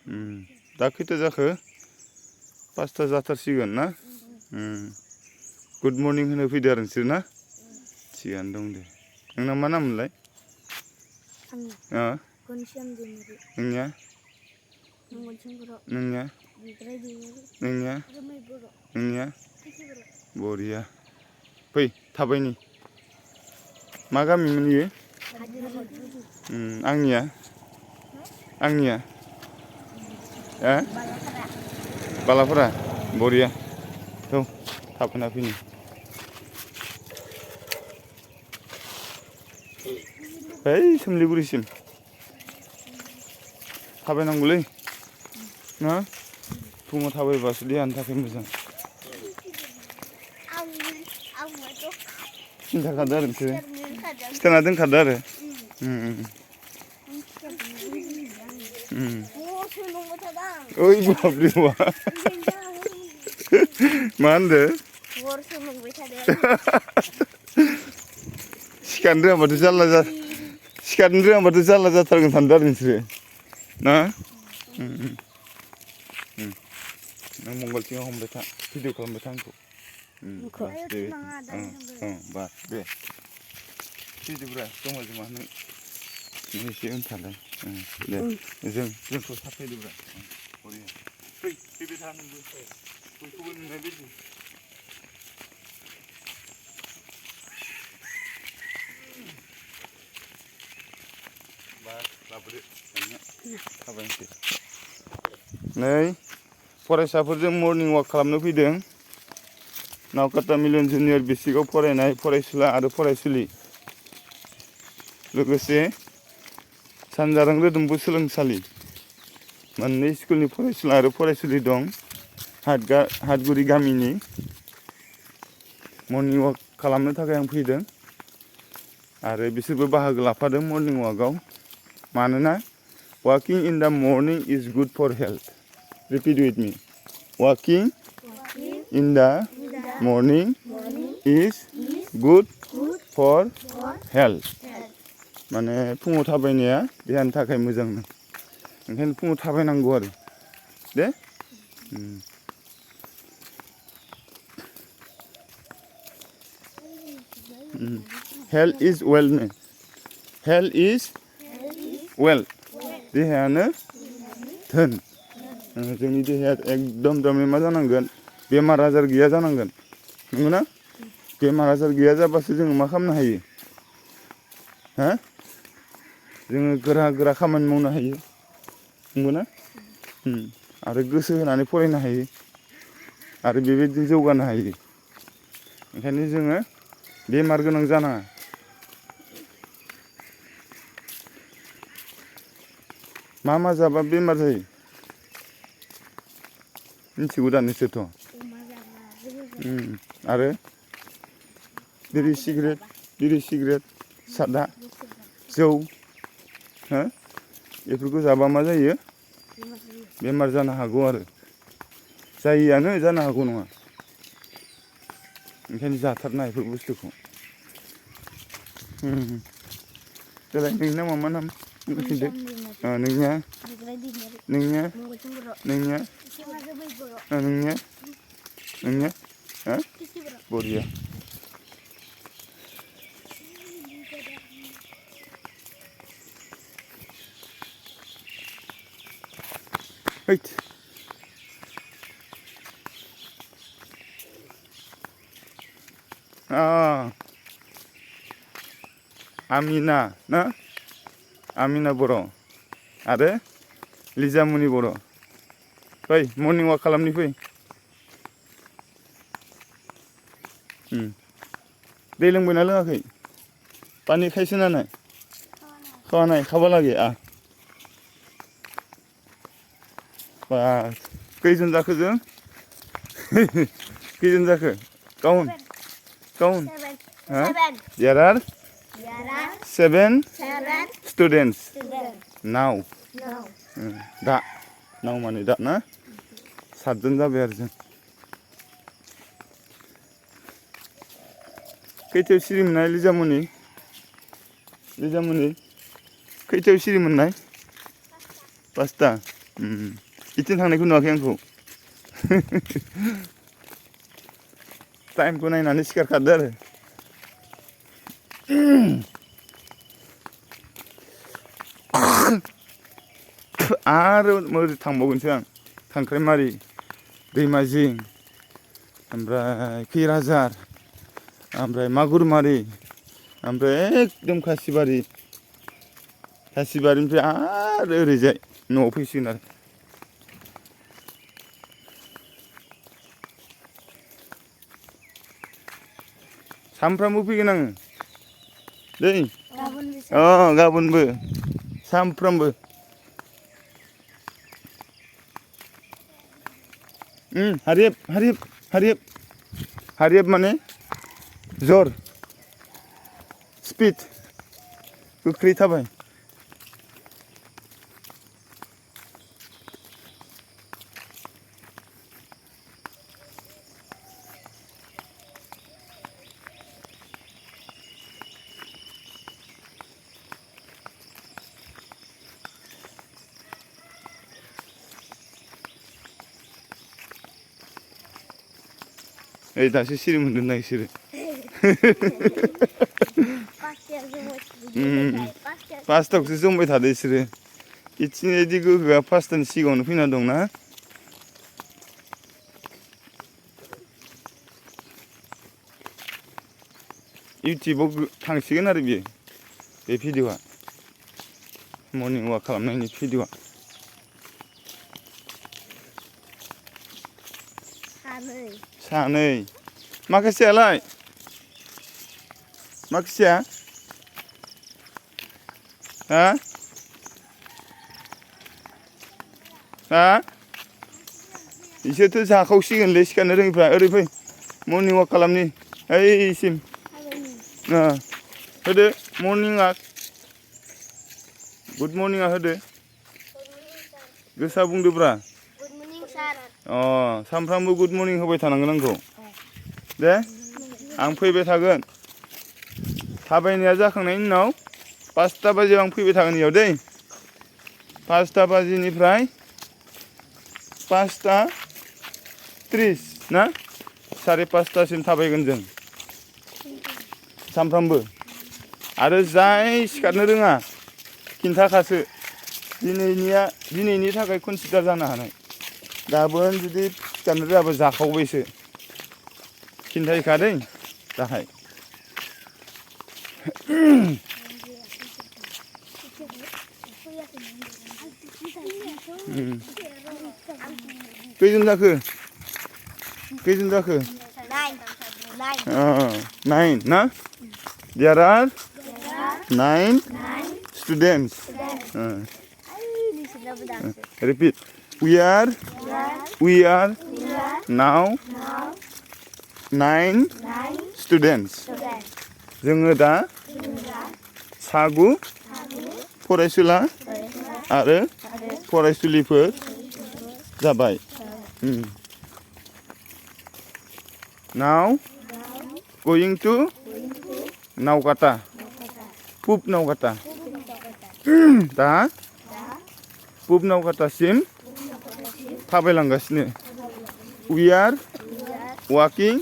दा खैथा जाखो 5ता जाथारसिगोन ना गुड मर्निं होनो फैदो आरो नोंसोर ना थिगानो दं दे नोंना मा नाम मोनलाय नोंनिया नोंनिया नोंनिया नोंनिया बरिया फै थाबायनि मा गामिमोन इयो आंनिया आंनिया बालाफोरा बरिया औ थाबायना फैनि ओइ सोमलिगुरिसिम थाबायनांगौलै ना फुङाव थाबायबासो देहानि थाखाय मोजां खिन्थाखादो आरो नोंसोरो खिथाना दोनखादो आरो ओइ बाबरे बा मा होनदो सिखारनो रोङाबाथ' जारला जाथारगोन सानदों आरो नोंसोरो ना नों मंगलथिङाव हमबाय था भिडिअ खालामबाय था आंखौ बा दे फैदोब्रा जमा जमा नों एसे उनथालाय दे जोंखौ साफायदोब्रा बरिया फैबाय था नोंबो बयखौबो नुनाय बायदि लाबोदो थाबायनोसै नै फरायसाफोरजों मर्निं वाक खालामनो फैदों नावकाटा मिलन जुनियर बेसिकआव फरायनाय फरायसुला आरो फरायसुलि लोगोसे सानजारां रोदोमबु सोलोंसालि मोननै स्कुलनि फरायसुला आरो फरायसुलि दं हाटगुरि गामिनि मर्निं वाक खालामनो थाखाय आं फैदों आरो बिसोरबो बाहागो लाफादों मर्निं वाकआव मानोना walking in the morning is good for health repeat with me walking in the morning is good for health माने फुङाव थाबायनाया देहानि थाखाय मोजां ओंखायनो फुङाव थाबायनांगौ आरो दे हेल्थ इज वेलनेस हेल्थ इज वेल्थ देहायानो धोन जोंनि देहाया एकदम दामे मा जानांगोन बेमार आजार गैया जानांगोन नंगौना बेमार आजार गैया जाबासो जोङो मा खालामनो हायो जोङो गोरा खामानि मावनो हायो नंगौना आरो गोसो होनानै फरायनो हायो आरो बेबायदिनो जौगानो हायो ओंखायनो जोङो बेमार गोनां जानाङा मा जाबा बेमार जायो मिथिगौ दा नोंसोरथ' आरो बिरि सिगारेट सादा जौ बेफोरखौ जाबा मा जायो बेमार जानो हागौ आरो जायियानो जानो हागौ नङा ओंखायनो जाथारनाङा बेफोर बुस्थुखौ देलाय नोंनि नामा मा नाम बुंफिनदो नोंनिया बरिया हैट आमिना ना आमिना बर' आरो लिजामुनि बर' फै मर्निं वाक खालामनि फै दै लोंबायना लोङाखै पानि खायसे नानाय खावा लागै खैजन जाखो जों खैजन जाखो count There are 7 students now दा नाव माने दा ना 7 जन जाबाय आरो जों खैथायाव सिरि मोननाय लिजामुनि खैथायाव सिरि मोननाय 5ता इथिं थांनायखौ नुवाखै आंखौ टाइमखौ नायनानै सिखारखादो आरो ओरै थांबावगोनसो आं खांख्राइमारि दैमा जिं ओमफ्राय खैराझार ओमफ्राय मागुरमारि ओमफ्राय एकदम खासिबारिनिफ्राय आरो ओरैजाय न'आव फैसिगोन आरो सामफ्रामबो फैगोन आङो दै गाबोनबो सामफ्रामबो हारिएब माने जर स्पिड गोख्रै थाबाय ओइ दासो सिरि मोनदों ना बिसोरो पासतायावसो जमबाय थादो बिसोरो इथिं इदि गोहोआ पासतानि सिगाङावनो फैना दंना इउटुबाव थांसिगोन आरो बियो बे भिडिअ'आ मर्निं वाक खालामनायनि भिडिअ'आ सानै माखासेयालाय माखासेया बिसोरथ' जाखावसिगोनलै सिखारनो रोङिफ्रा ओरै फै मर्निं वाक खालामनि ओइसिम होदो मर्निं वाक गुड मर्निंआ होदो गोसा बुंदोब्रा सानफ्रामबो गुड मर्निं होबाय थानांगोन आंखौ दे आं फैबाय थागोन थाबायनाया जाखांनायनि उनाव 5टा बाजियाव आं फैबाय थागोन इयाव दै 5टा बाजिनिफ्राय 5:30 ना 5:30सिम थाबायगोन जों सानफ्रामबो आरो जाय सिखारनो रोङा खिन्थाखासो दिनैनि थाखाय कनसिडार जानो हानाय गाबोन जुदि सिखारनो रोङाबा जाखावबायसो खिन्थायखा दै दाहाय खैजन जाखो 9 ना there are 9 students repeat we are now 9 students जोङो दा सागु फरायसुला आरो फरायसुलिफोर जाबाय now going to Naugata Pup Naugata दा Pup Naugataसिम थाबायलांगासिनो we are walking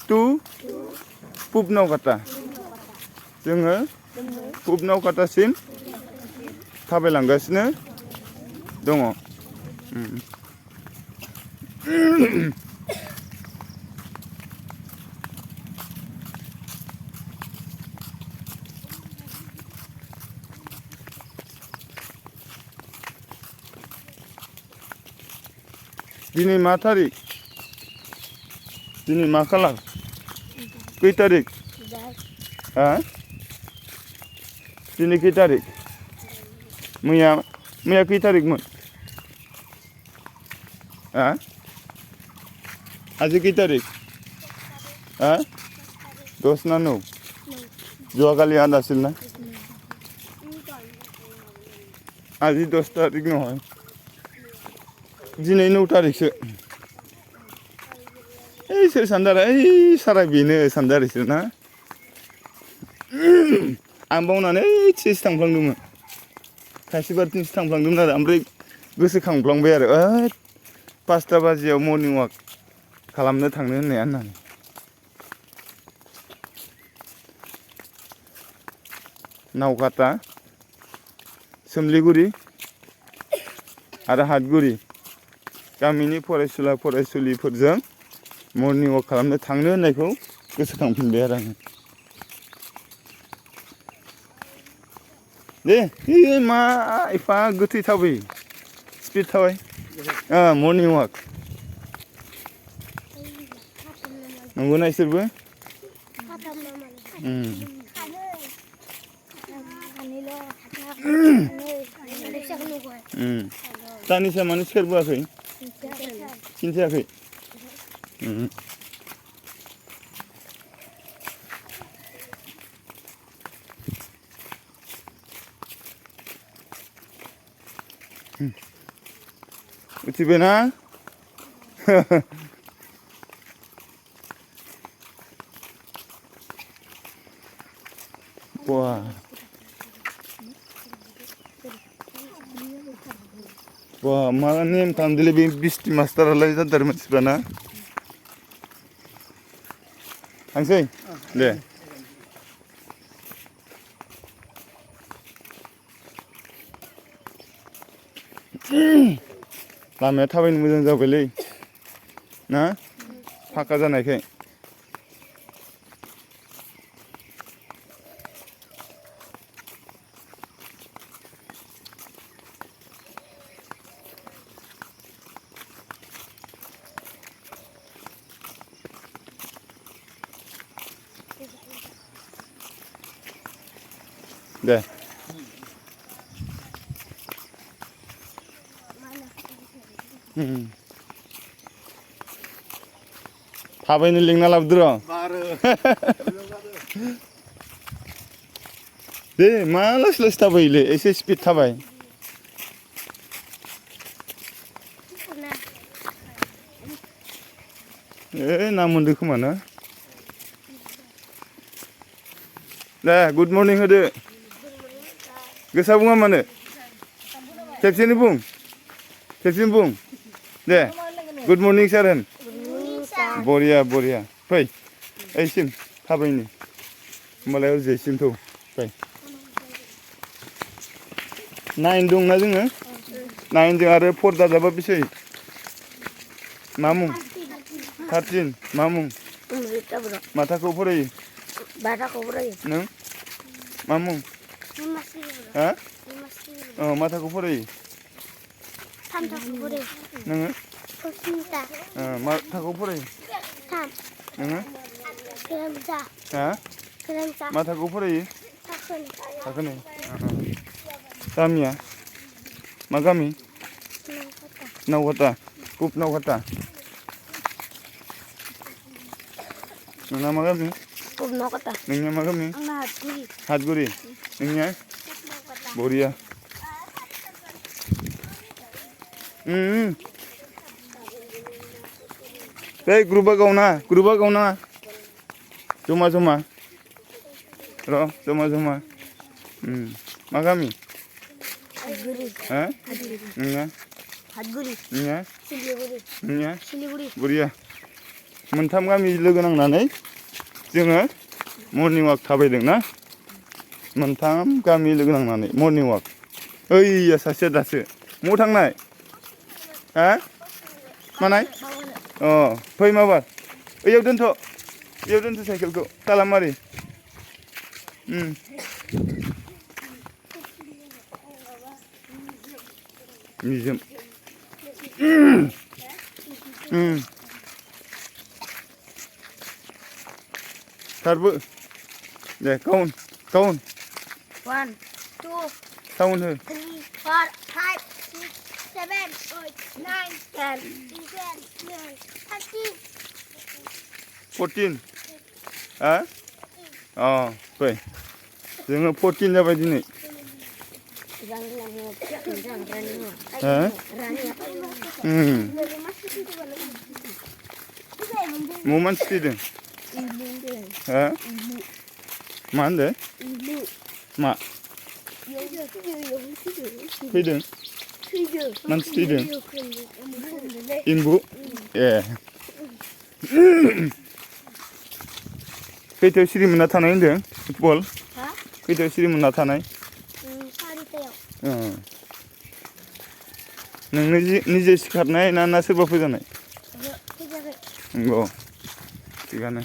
to Pup Naugata जोङो Pup Naugataसिम थाबायलांगासिनो दङ दिनै मा थारिख दिनै मा खालार खै तारिख दिनै खै तारिख मैया खै तारिखमोन আজি কি তারিখ 10 না 9 যোৱাকালি 8 আছিল না আজি 10 তারিখ নহয় दिनै 9 तारिखसो सोर सानदों आरो सारा बेनो सानदों आरो इसोर ना आं बावनानै एसेसो थांफ्लांदोंमोन खायसेबारथिंसो थांफ्लांदोंमोन आरो ओमफ्राय गोसोखांफ्लांबाय आरो 5टा बाजियाव मर्निं वाक खालामनो थांनो होननानै नावकाटा सोमलिगुरि आरो हातगुरि गामिनि फरायसुला फरायसुलिफोरजों मर्निं वाक खालामनो थांनो होननायखौ गोसोखांफिनबाय आरो आङो दे मा एफा गोथै थाबायो स्पिड थाबाय मर्निं वाक नंगौना इसोरबो दानिसा मानो सेरबोआखै खिन्थायाखै उथिबायना Wah. Wah, malah nih tampil lebih bis di master lagi kan dari mana? Hangsai, deh. Lamanya थाबायनो मोजां जाबायलै ना फाका जानायखाय deh थाबायनो लिंना लाबोदो दे मा लासै लासै थाबायोलै एसे स्पिड थाबाय ना मोनदो खोमा ना दे गुड मर्निं होदो गोसा बुङा मानो खेबसेनो बुं दे गुड मर्निं सार होन बरिया बरिया फै ओइसिम थाबायनो होमबालाय ओरैजायसिम थौ फै 9 दंना जोङो 9 जों आरो 4 दाजाबा बेसे मा मुं 13 मा मुं माथाखौ फरायो नों मा मुं हा माथाखौ फरायो नोङो माथाखौ फरायो नोङो हा माथाखौ फरायो थाखोनै गामिया मा गामि नावकाटा कुप नावकाटा नोंना मा गामि नोंनिया मा गामि हातगुरि नोंनिया बरिया बे ग्रुपा गावना जमा र जमा मा गामि नोंनिया बरिया मोनथाम गामि लोगो नांनानै जोङो मर्निं वाक थाबायदों ना मोनथाम गामि लोगो नांनानै मर्निं वाक ओइया सासेया दासो मौ थांनाय हा मानाय फै माबार ओइयाव दोनथ' साइकेलखौ ताला मारि निजोम थारबो दे काउन्ट 1 2 काउन्ट हो 3 4 5 6 7 8 9 10 11 12 13 14 हा फै जोङो 14 जाबाय दिनै मा मानसि थैदों मा होनदों मा फैदों मानसि थैदों एम्बु ए खैथायाव सिरि मोनना थानाय होनदों फुटबल खैथायाव सिरि मोनना थानाय नोंनो निजे सिखारनाय ना सोरबा फोजानाय नंगौ थिगानो